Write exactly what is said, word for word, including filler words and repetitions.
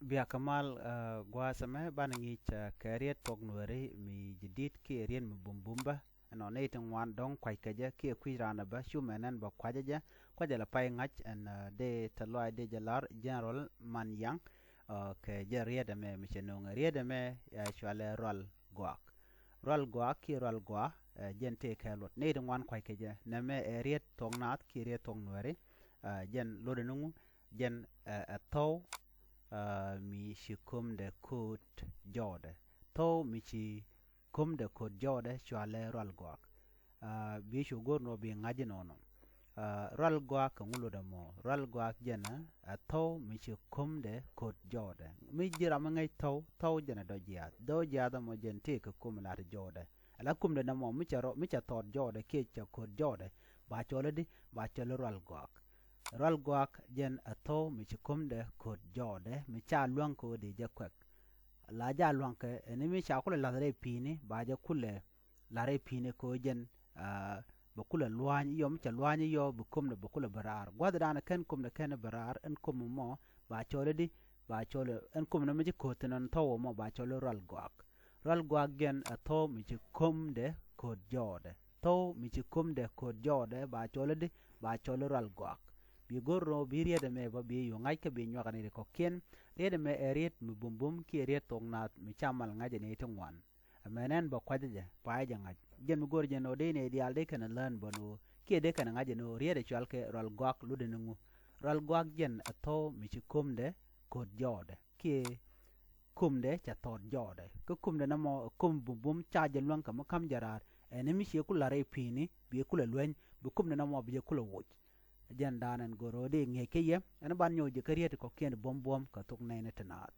Bia kɛ mal, ɛ, gua̱a̱th ɛmɛ banɛ ŋi̱i̱c, ɛ, kɛ riet thuɔ̱k Nuääri mi jɛ di̱t kiɛ riet mi bumbum bä. Ɛnɔ nɛy ti ŋuan dɔ̱ŋ kua̱c kɛ jɛ kiɛ kui̱c raan ɛ bä cu mɛn ɛn bä kua̱cä jɛ. Kua̱cä lɛ pay ŋa̱c ɛn, ɛ, dee tɛ lɔac dee jɛ lar General Man Yaŋ, ɛ, kɛ jɛ riet ɛmɛ mi cɛ no̱o̱ŋɛ. Riet ɛmɛ, ɛ, cualɛ Rual Gɔak. Rual Gɔak kiɛ Rual Gɔaa, ɛ, jɛn tëë kɛ luɔt. Nɛy ti ŋuan kua̱c kɛ jɛ. Nɛmɛ ɛ riet thuɔ̱k Naath kiɛ riet thuɔ̱k Nuääri, ɛ, jɛn luɔt ɛn ŋu, jɛn, ɛ, ɛ thɔw, ɛ, mi ci ko̱mdɛ ko̱o̱t jɔɔdɛ. Thɔw mi ci ko̱mdɛ ko̱o̱t jɔɔdɛ cualɛ Rual Gɔak. Ɛ, bi cu go̱r nɔ bi ŋa̱c inɔnɔ. Ɛ, Rual Gɔak kɛ ŋu luɔt ɛmɔ? Rual Gɔak jɛn ɛ, ɛ thɔw mi ci ko̱mdɛ ko̱o̱t jɔɔdɛ. Mi ji̱ ram mi ŋäc thɔw, thɔw jɛn ɛ dɔ̱ jiaath. Dɔ̱ jiaath ɛmɔ jɛn tëë kɛ ko̱m lat jɔɔdɛ. Ala ko̱mdɛ nɛmɔ mi cɛ rɔ, mi cɛ thɔɔt jɔɔdɛ kiɛ cɛ ko̱o̱t jɔɔdɛ, ba cɔl i̱di, ba cɔl i̱ Rual Gɔak. Rual Gɔak jɛn ɛ thɔw mi ci ko̱mdɛ ko̱o̱t jɔɔdɛ, mi ca luäŋ kɛ ɣöö dee jɛ kuɛk. La ja lua̱ŋkɛ ɛn mi ca kulɛ la̱th rɛy pi̱i̱ni, ba jɛ kulɛ la̱th rɛy pi̱i̱ni kɛ ɣöö jɛn, ɛ, bɛ kulɛ lua̱a̱ny iyɔ, mi cɛ lua̱a̱ny iyɔ bi ko̱mdɛ bɛ kulɛ bɛ raar. Gua̱thdan kɛn ko̱mdɛ kɛn bɛ raar, ɛn ko̱m ɛmɔ ba cɔl i̱di, ba cɔl i̱, ɛn ko̱mdɛ mi ci ko̱o̱t thi̱n ɛn thɔw ɛmɔ ba cɔl i̱ Rual Gɔak. Rual Gɔak jɛn ɛ thɔw mi ci ko̱mdɛ ko̱o̱t jɔɔdɛ. Thɔw mi ci ko̱mdɛ ko̱o̱t jɔɔdɛ ba cɔl i̱di, ba cɔl i̱ Rual Gɔak. Bi go̱r nɔ bi riet ɛmɛ bä bi yio̱w ŋa̱c kä bi nyuak ni ri kɔ̱kiɛn. Riet ɛmɛ ɛ riet mi bumbum kiɛ riet thuɔ̱k Naath mi ca mal ŋa̱c ɛ nɛy ti ŋuan. Ɛmɛ nɛn bä kua̱cä jɛ, payä jɛ ŋa̱c. Jɛn mi go̱r jɛn ɣöö dee nɛy diaal dee kɛn ɛ learn bä ni ɣöö kiɛ dee kɛn ɛ ŋa̱c jɛ ni ɣöö riet ɛ cual kɛ Rual Gɔak luɔt ɛn ŋu. Rual Gɔak jɛn ɛ thɔw mi ci ko̱mdɛ ko̱o̱t jɔɔdɛ kiɛ ko̱mdɛ cɛ thɔɔt jɔɔdɛ. Kä ko̱mdɛ nɛmɔ ɛ ko̱m bumbum ca jɛ luäŋ kɛ mi ka̱m jɛ raar. Ɛn mi ciɛ kulɛ la̱r rɛy pi̱i̱ni bi kulɛ lueny, bi ko̱mdɛ nɛmɔ bi jɛ kulɛ woc. Jɛn da̱a̱n ɛn go̱r ɣöö dee ŋi̱eec kä yɛ, ɛn ban nyɔk jɛ kä riet kɔ̱kiɛn buɔ̱m buɔ̱m kɛ thok nɛɛni ti naath.